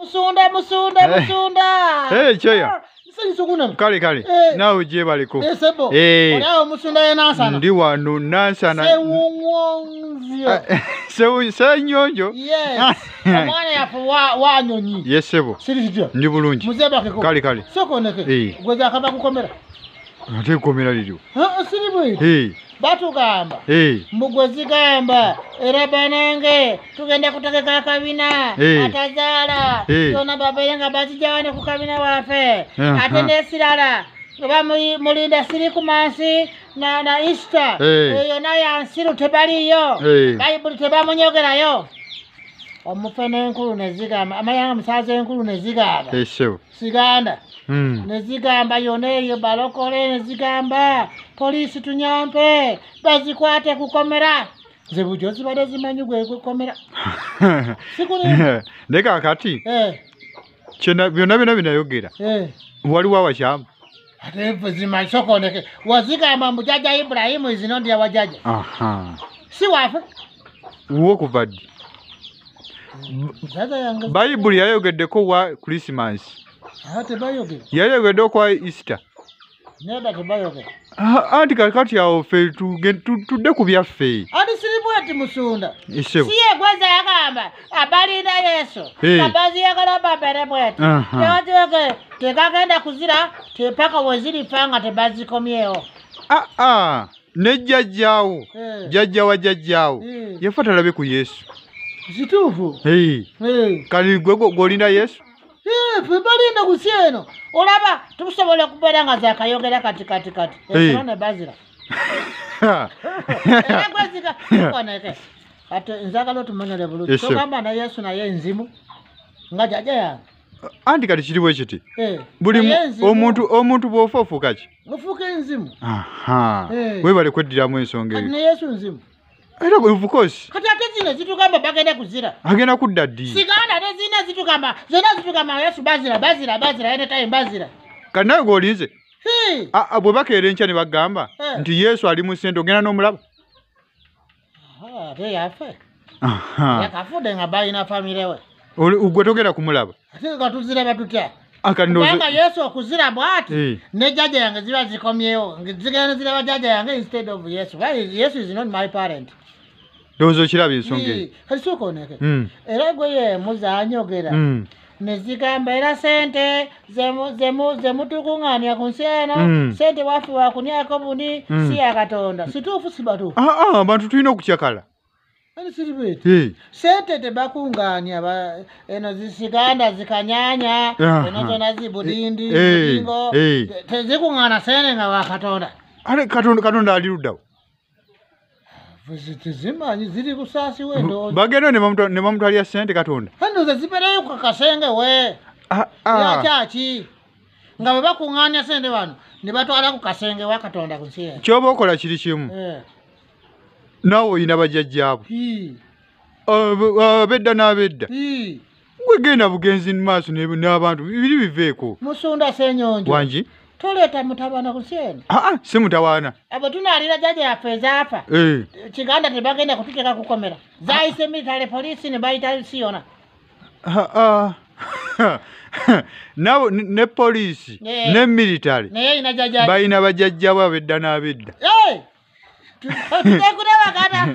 Musunda, musunda, musunda. Hey, cheya. Kale kale. Nawe gyebaleko. Eh. Olao musunda ye Nansana. Ndi wano Nansana. Sewunwonzio. Senyonjo. Yes. Omwana yafe wa nyonyi. Yes sebo. Siri sityo. Ndi bulungi. Muzebakeko. Kale kale. Soko neke. Gweza akaba kukomera. Ate kukomera liryo. Ha siri bwe. Eh. Batugamba. Eh. Mbugwezigamba era banange tugenda kutegeka akabina atazaala yona baberenga bazijawane ku kabina waffe ate nesirala oba mulinda siri ku mansi na Easter eyo nayo ansiru tebaliyo Bayibuli tebamunyogerayo omufe n'enkulu nezigamba amayanga musaza enkulu nezigamba siganda nezigamba yona eyo balokole nezigamba polisi tunyampe bazikwate kukomera nze bujo zibadde zimanyi gwe kukomera ndeka kati byonna byonna binayogera waliwo awakyamu ate zimanyi sokoneke wazigamba mbu jjajja Ibrahimu izino ndya wajjajja si wafe wo kuva ddi Bayibuli yayogeddeko wa Christmas yayogeddeko kwa Easter neda tebayogera anti kakati awo ffe tudde ku byaffe anti siri bweti musunda si yegweza yagamba abalinda Yesu abaziyagala babere bweti tewateke tekagenda kuzira tepaka wezirifa nga tebazikomyewo ne jjajjaawo jjajja wa jjajjaawo yafa talabe ku Yesu kituufu kali gwe gwolinda Yesu ffe balinda ku si eno olaba tusobola okubeera nga zakayogera kati kati kati ensolo ne bazira era gwezika koneke ate nzagala otumanyole bulungi togamba na Yesu naye enzimu nga jjajja yange anti kati kiriwo ekiti buli omuntu bw'ofa ofuuka ki ofuuka enzimu weebale kweddiramu ensonga eyo ne Yesu nzimu era of course kati ate zino zitugamba bagenda kuzira agenda kudda ddi siganda ate zina zitugamba zonna zitugamba Yesu bazira bazira bazira anytime bazira kati nawe gw'olinze bwe bakeera enkya ne bagamba nti Yesu ali mu ssente ogenda n'omulaba ate yafe yakafudde nga balina famire we gwe togenda kumulaba ate nga tuziraba tutya kubanga Yesu okuzira bw'ati ne jjajja yange ziba zikomyewo zigenda ziraba jjajja yange instead of Yesu. Yesu is not my parent. Ndowooza okiraba ensonga eyo kati sooka oneke era gwe ye muzaanyogera nezigamba era sente zemutukuŋŋaanya ku nsi eno sente waffe wakunyako buni si ya Katonda situufu si batuufu abantu tulina okukyakala sente tebakuŋŋaanya eno zisiganda zikanyanya eno zona zibudindi budingo tezikuŋŋaana sente nga wa Katonda ate Katonda ali luddawo tezimanyi ziri kusaasi we ndowooza bagenda ne bamutwalira sente Katonda ndowooza zibeerayo ku kasenge we yakyaki nga bwe bakuŋŋaanya sente wano ne batwala ku kasenge wa Katonda ku nsi eno kyoba okola kiri kimu naawe oyina bajjajjaabo abedda n'abedda gwe genda bugenzi mu maaso n'abantu biri biveeko musunda Ssenyonjo wangi toleeta mutabana ku nsi eno si mutawaana abo tunaalira jjajja yaffe ezaafa kiganda tebagenda kututeeka kukomera zaayise military police ne bayita si yona nabo ne poliisi ne military naye balina bajjajjaabo abedda n'abedda tutekulaba kata.